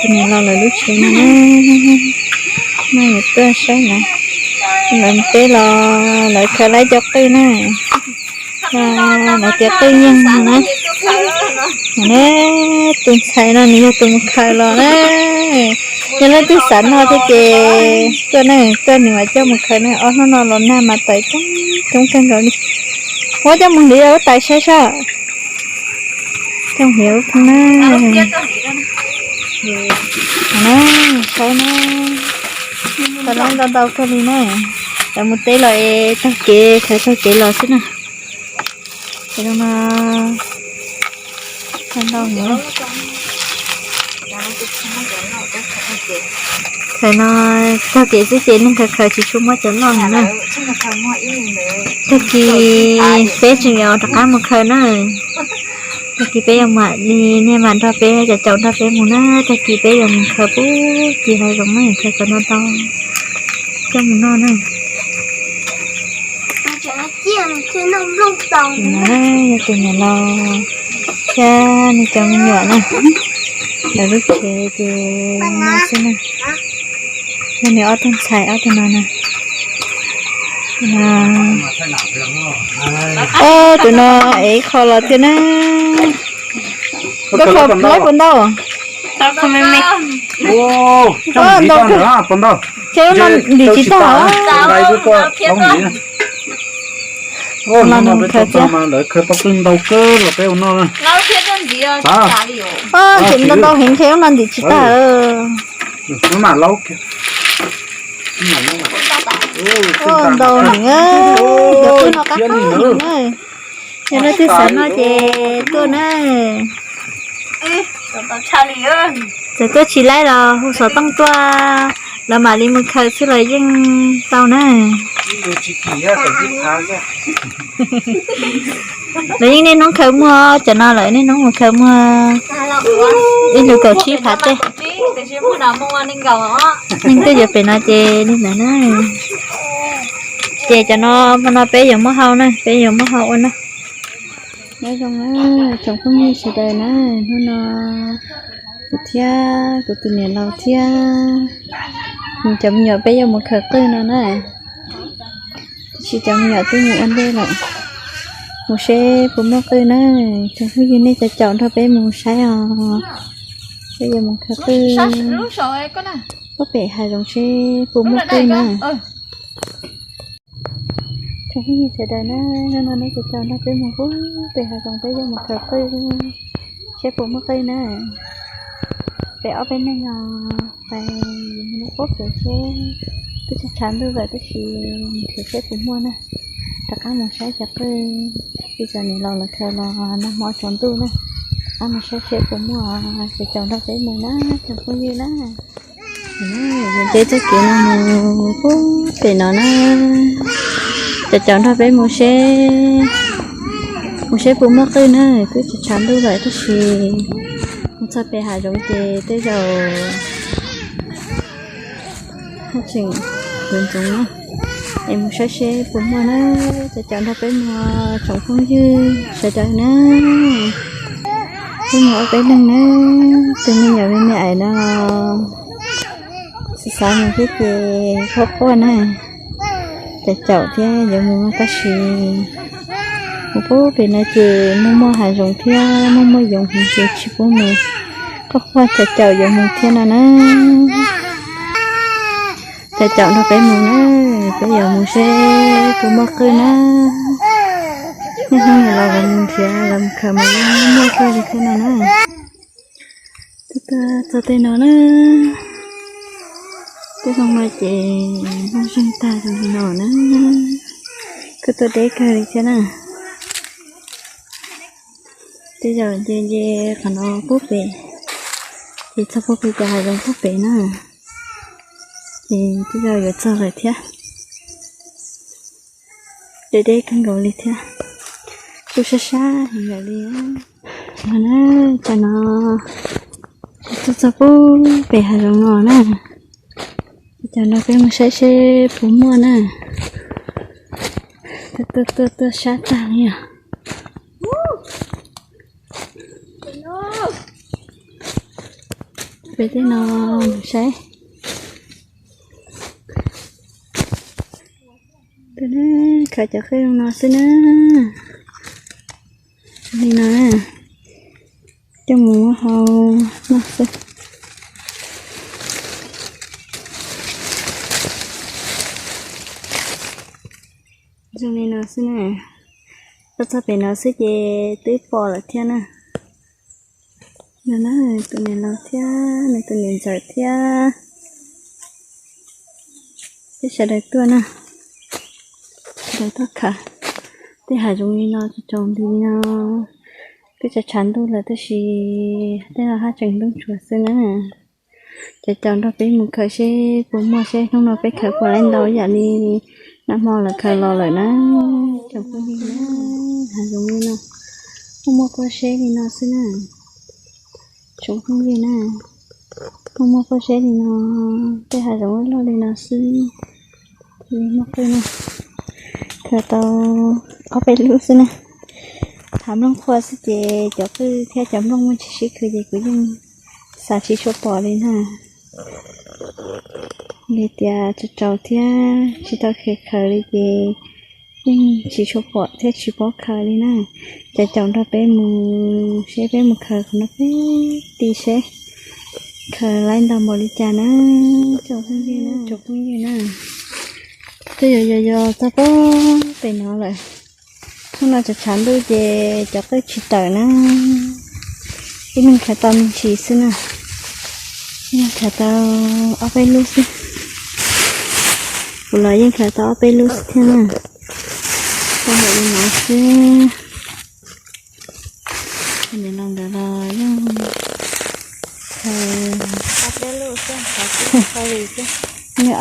Niam laus lawv lub tsev no na, no tuaj saib lawv, lawv teb los lawv khaws lawv cov qwj na, lawv cov qwj yeej no na. Tus ntxhais no nws yog tus mus khaws los na, yog leej twg xav noj thiab ces tuaj na, tuaj nws mam coj mus khaws na, ob hnub no los nag mas tais coob coob kawg nkaus li. Muab coj mus hliv ua tais saib sab. Coj hliv ua phooj na. Saib na, khaws lawv ntau ntau kawg li na. Lawv mus teb los es taug kev, khaws taug kev los xwb na. Ces no ntau ntau heev. Khaws no taug kev xwb ces neeg khaws khaws tsis tshua muab cov loj heev na. Tag kis peb tseem yuav rov qab mus khaws na. Tag kis peb yuav mam li niaj mam nrog peb cov caum nrog peb mus na, tag kis peb yuav mus khaws pub kis hav zoov na, khaws kom no tau coj mus noj na. Yog tus niam laus thiab nws cov me nyuam na, lawv lub tsev ces no xwb na. Yog nws ob tug ntxhais ob tug no na. Tus no es ib qho los thiab na. Koj khaws laib puas ntau? Ntau, ces no ntim tsis tag. Los mus khaws thiab. Lawv khaws tau qwj ntau kawg los peb ua noj na. Ntim ntau ntau heev, ces no ntim tsis tag. Ntau heev, cov qwj no qab qab heev na. Yog leej twg xav noj ces tuaj na. Txawm tuaj tsis laib los hu xov tooj tuaj, lawv mam li mus khaws xwb los yeej tau na. Lawv yeej niaj hnub khaws muag, cov no lawv niaj hnub mus khaws muag ib lub kaum tsib phav tej. Neeg twb yuav pem no ces li ntawd na. Ces cov no, hmo no peb yuav muab hau na, peb yuav muab hau ua noj. Nyob zoo na tsoom phooj ywg sawv daws na, hnub no kuv thiab kuv tus niam laus thiab nws cov me nyuam peb yuav mus khaws qwj no na. Tab sis cov me nyuam twb mus ua ntej lawm, mus seb puas muaj qwj na. Tsoom phooj ywg nej cov caum nrog peb mus saib os, peb yuav mus khaws qwj puag pem hav zoov seb puas muaj qwj na. Tsoom phooj ywg sawv daws na, hnub no nej cov caum nrog peb mus puag pem hav zoov, peb yuav mus khaws qwj seb puas muaj qwj na. Peb ob peb neeg os, peb mus puag pem seb, twb tshav tshav ntuj lawm tab sis nrhiav seb puas muaj na. Rov qab mus saib cov qwj, twb txog niam laus lawv khaws los nag hmo tsaus ntuj na. Rov qab mus saib seb puas muaj, cov caum nrog peb mus na tsoom phooj ywg na. Peb txoj kev no mus puag pem no na, cov caum nrog peb mus seb, mus seb puas muaj qwj na. Twb tshav tshav ntuj lawm tab sis mus txog pem hav zoov ces tej zaum haj tseem ntxoov ntxoov na. Es mus saib seb puas muaj na, cov caum nrog peb mus tsoom phooj ywg sawv daws na. Peb mus ob peb leeg na, tus me nyuam me me ais no xav xav mus thiab ces quaj quaj na. Cov caum thiab yuav mus tab sis mus puag pem no ces muaj muaj hav zoov thiab muaj muaj yoov heev ces tsis pub mus. Quaj quaj cov caum yuav mus thiab no na. Cov caum nrog peb mus na, peb yuav mus seb puas muaj qwj na. Niaj hnub los lawv mus nrhiav lawv mus khaws mas muaj qwj li thiab no na. Twb tuaj txog tej no na, tej no mas ces muaj zeeg tag li no na. Kuj tuaj deb kawg li thiab na. Tej zaum nce nce qhov no puag pem, ces txog puag pem cov hav zoov puag pem na, ces tej zaum yuav txog lawm thiab. Deb deb kawg nkaus li thiab, kuj sab sab heev lawm li. No na, cov no tuaj txog puag pem hav zoov no na, cov no peb mus saib seb puas muaj na. Tuaj tuaj tuaj sab tag li os. Peb tej no saib, khaws cov qwj zoo no xwb na. Li no na, coj mus muab hau noj xwb. Zoo li no xwb na. Tuaj txog pem no xwb ces twb pom lawm thiab na. No na, tus niam laus thiab nws tus niam ntxawm thiab peb sawv daws tuaj na, sawv daws tuaj khaws. Tej hav zoov li no tsaus nti li no, twb tshav tshav ntuj lawm tab sis tej no haj tseem ntub tsuag xwb na. Cov caum nrog peb mus khaws seb puas muaj, seb hnub no peb khaws puas laib ntau yam li nag hmo lawv khaws los lawm na. Tsoom phooj ywg na, hav zoov li no, muaj muaj pob zeb li no xwb na. Tsoom phooj ywg na, muaj muaj pob zeb li no, tej hav zoov loj loj li no xwb. Li muaj qwj no, khaws tau ob peb lub xwb na. Hav nplooj qhua xwb ces cov qwj thiab cov nplooj muaj tsis sib khwv ces kuv yeej xav tsis tshua pom li na. Vim tias tsaus tsaus thiab tsis tau khaws khaws li ces yeej tsis tshua pom thiab tsis paub khaws li na. Cov caum nrog peb mus seb peb mus khaws qhov no peb ti seb khaws laib ntau npaum li cas na. Tsoom phooj ywg na, tsoom phooj ywg na, twb yuav yos yos txog pem no lawm. Hnub no tshav tshav ntuj ces cov qwj tsis tawm na. Ib leeg khaws tau me ntsis xwb na. Ib leeg khaws tau ob peb lub xwb. Kuv los yeej khaws tau ob peb lub xwb thiab na. Tau hauv li no xwb. Niam laus nkawd los yeej khaws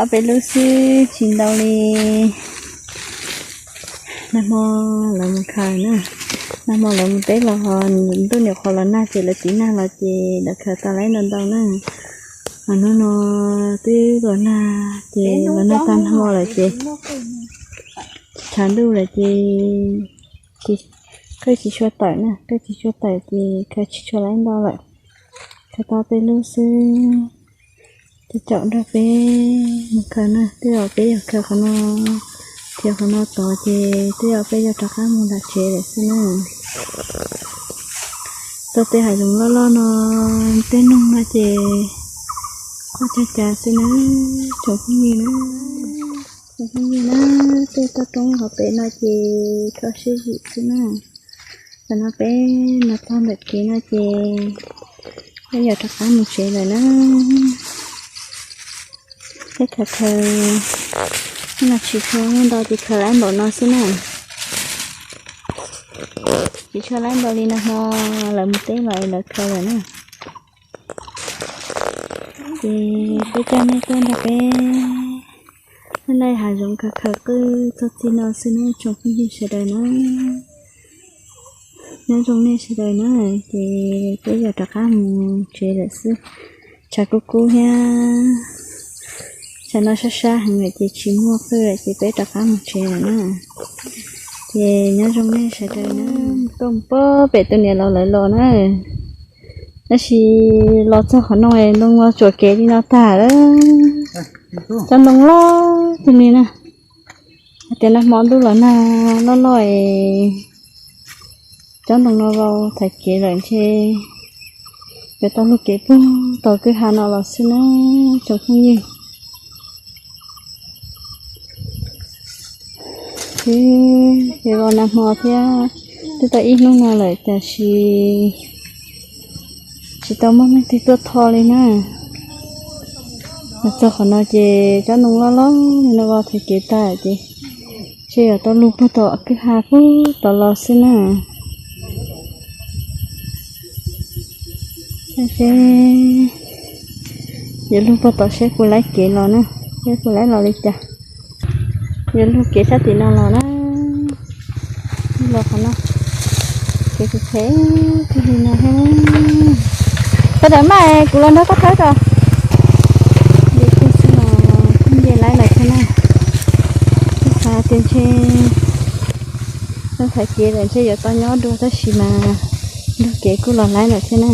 ob peb lub xwb, tsis ntau li. Nag hmo lawv mus khaws na, nag hmo lawv mus teb los ntuj nyuam qhuav los nag ces lawv tiv nag los ces lawv khaws tau laib ntau ntau na. Mas hnub no twb los nag ces los nag tag hmo lawm ces tshav ntuj lawm ces qwj tsis tshua tawm na, qwj tsis tshua tawm ces khaws tsis tshua laib ntau lawm. Khaws tau peb lub xwb. Cov caum nrog peb mus khaws na, twb yog peb yog khaws qhov no, thiab qhov no tod ces twb yog peb yog rov qab mus nram tsev lawm xwb na. Txoj tej hav zoov loj loj no, tej noog no ces quaj cag cas xwb na, tsoom phooj ywg na. Tsoom phooj ywg na, tej toj roob hauv pem no ces kho siab zim xwb na. Tam no peb mus txog ntawm kev no ces peb yuav rov qab mus tsev lawm na. Peb khaws khaws, no tsis tshua muaj ntau ces khaws laib npaum no xwb na. Tsis tshua laib ntau li nag hmo lawv mus teb los lawv khaws lawm na. Ces peb coj nej tuaj nrog peb nyob nqis hav zoov khaws khaws qwj txog txij no xwb na tsoom phooj ywg sawv daws na. Nyob zoo nej sawv daws na, ces peb yuav rov qab mus tsev lawm xwb. Tshav kub kub thiab, tsam no sab sab heev lawm ces tsis muaj qwj lawm ces peb rov qab mus tsev lawm na. Ces nyob zoo nej sawv daws na. Tuaj mus pem tus niam laus lawv los na, tab sis los txog qhov no ntoo los tsuam kev li no tag lawm. Cov ntoo loj tiag li na. Hais tias nag hmo ntuj los nag loj loj es cov ntoo no vau thaiv kev lawm ntshe yuav tau luaj kev puag tom kwj ha no los xwb na tsoom phooj ywg. Ces los nag hmo thiab twb tau ib hnub no lawm tiam sis tsis tau muaj leej twg tuaj tho li na. Los txog qhov no ces cov ntoo loj loj li no vau thaiv kev tag ces ntshe yuav tau luaj puag tom kwj ha puag tom los xwb na. Seb yuav luaj puag tom seb puas laib kev los na, seb puas laib los li cas. Yuav luaj kev sab tim no los na. Los qhov no, kev phem phem li no thiab. Koj tawm mas kuv los nrog koj thawb tso. Nce kiag xwb los kuj nce laib lawm thiab na. Kuj xav tias ntshe tau thaiv kev lawm ntshe yuav tau nyob dua tab sis mas luaj kev kuj los laib lawm thiab na.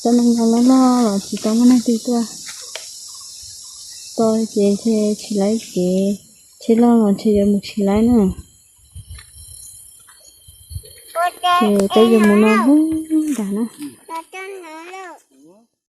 Cov neeg loj loj los tsis tau muaj neeg twg tuaj tos ces ntshe tsis laib kev, tsis loj los ntshe yuav mus tsis laib na. Ces peb yuav mus no hlub nram na.